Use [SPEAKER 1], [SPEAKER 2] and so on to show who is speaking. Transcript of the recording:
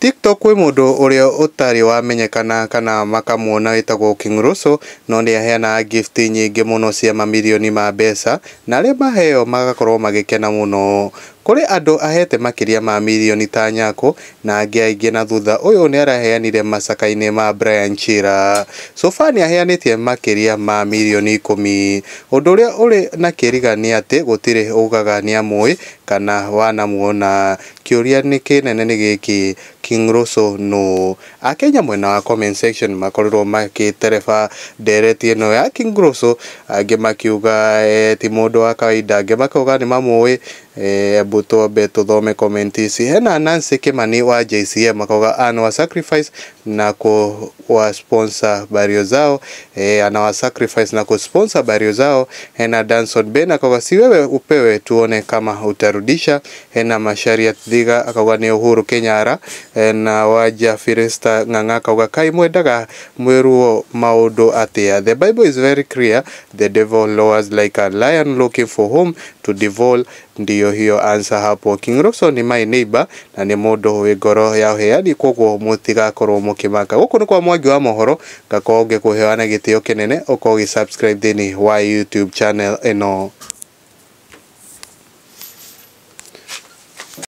[SPEAKER 1] TikTok kwĩ mũndũ ũrĩa ũtarĩ wamenyekana kana makamuona wĩtagwo King Roso, no nĩ aheanaga gift nyingĩ mũno cia mamirioni ma mbeca, na arĩa maheo magakorwo magĩkena mũno. Kũrĩ andũ ahete makĩria ma mirioni ta Nyako na angĩ aingĩ, na thutha ũyũ nĩ araheanire macaka-inĩ ma Brian Chira. So far nĩ aheanĩtie makĩria ma mirioni 10. Ũndũ ũrĩa ũrĩ na kĩriga nĩ atĩ gũtirĩ ugaga nĩamũĩ kana wanamuona. Kĩũria nĩ kĩnene nĩ gĩkĩ, King Roso nũ? Akenya mwena wa comment section makorirwo magĩtereba ndereti ĩno ya King Roso, angĩ makiuga ti mũndũ wa kawaida, angĩ makauga nĩ mamũĩ. Ebu twambe tũthome comment ici. Hena Nancy Kimani wa JCM akauga anawa sacrifice na kuwa sponsor burial zao, anawa sacrifice na kusponsor burial zao. Hena Danson Ben akauga si wewe upewe tuone kama utarudisha. Hena Masharia Thiga akauga nĩ Uhuru Kenyatta. Na Waja Firista Ng'ang'a akauga kai mwendaga mwĩruo maũndũ atĩa. The Bible is very clear, the devil roars like a lion looking for whom to devour. Ndiyo hiyo answer hapo. King Roso ni my neighbor na nĩ mũndũ wĩ ngoro ya ũheani, koguo mũtigakorwo mũkĩmaka. Gũkũ nĩ kwa Mwangi wa Mohoro, ngakorwo ngĩkũheana gĩtĩo kĩnene ũkorwo ũgĩ subscribe thĩinĩ wa YouTube channel ĩno.